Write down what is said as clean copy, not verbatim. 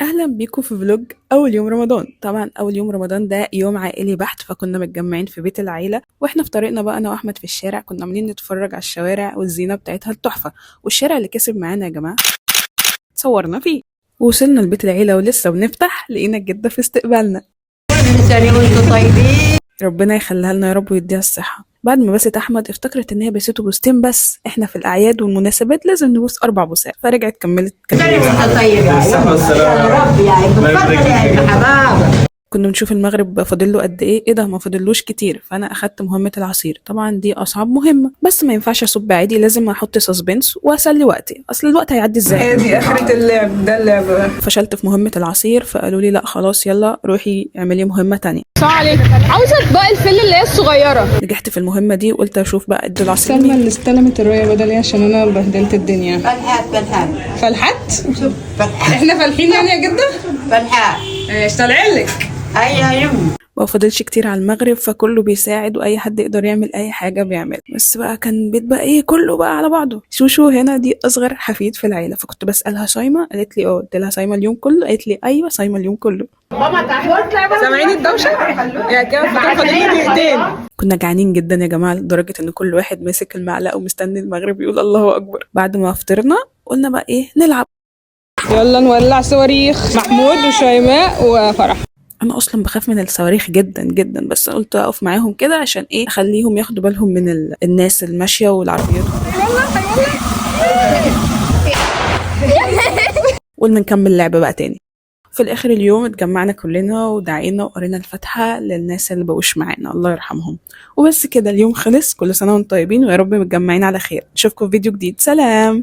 اهلا بيكم في vlog اول يوم رمضان. طبعا اول يوم رمضان ده يوم عائلي بحت، فكنا متجمعين في بيت العيلة، واحنا في طريقنا بقى انا واحمد في الشارع كنا عاملين نتفرج على الشوارع والزينة بتاعتها التحفة، والشارع اللي كسب معانا يا جماعة صورنا فيه. وصلنا لبيت العيلة ولسه بنفتح لقينا الجدة في استقبالنا. كل سنة وانتم طيبين. ربنا يخليها لنا يا رب ويديها الصحة. بعد ما بست احمد افتكرت ان هي بسته بوستين بس، احنا في الاعياد والمناسبات لازم نبوس 4 بوسات، فرجعت كملت. كل سنة وانت طيب يا بالصحة والسلامة. يا رب يا الله يبارك تفضل يا فيك. ابن حبابة. كنا بنشوف المغرب فاضل له قد ايه، ايه ده ما فاضلوش كتير، فانا اخدت مهمة العصير. طبعا دي اصعب مهمة، بس ما ينفعش اصب عادي، لازم احط suspense واسلي وقتي، اصل الوقت هيعدي ازاي؟ هي دي اخرة اللعب ده، اللعب. فشلت في مهمة العصير، فقالوا لي لا خلاص يلا روحي اعملي مهمة تانية. السلام عليكم، عاوزه اطباق الفل اللي هي الصغيرة. نجحت في المهمة دي وقلت اشوف بقى ادوا العصير سلمى لمين. اللي استلمت الراية بدلي عشان انا بهدلت الدنيا. فلحات فلحات. فلحت؟ فلحات. احنا فالحين يعني يا جدة؟ فلحات. ايش طالعين لك؟ ايوه يما. ما فاضلش كتير على المغرب، فكله بيساعد واي حد يقدر يعمل اي حاجة بيعمل. بس بقى كان بيت بقى ايه كله بقى على بعضه. شوشو هنا دي اصغر حفيد في العيلة، فكنت بسالها صايمه، قالت لي اه، قلت لها صايمه اليوم كله، قالت لي ايوه صايمه اليوم كله. سامعين الدوشة؟ يا كده فاضل لي دقيقتين. كنا جعانين جدا يا جماعة، لدرجة ان كل واحد ماسك المعلقة ومستني المغرب يقول الله اكبر. بعد ما فطرنا قلنا بقى ايه نلعب. يلا نولع صواريخ، محمود وشيماء وفرح. انا اصلا بخاف من الصواريخ جدا جدا، بس قلت اقف معاهم كده عشان ايه اخليهم ياخدوا بالهم من الناس الماشية والعربيات. قلنا نكمل لعبة بقى تاني. في الاخر اليوم اتجمعنا كلنا ودعينا وقرينا الفاتحة للناس اللي بقوش معانا الله يرحمهم. وبس كده اليوم خلص. كل سنة وانتم طيبين، ويا رب متجمعين على خير. نشوفكم في فيديو جديد. سلام.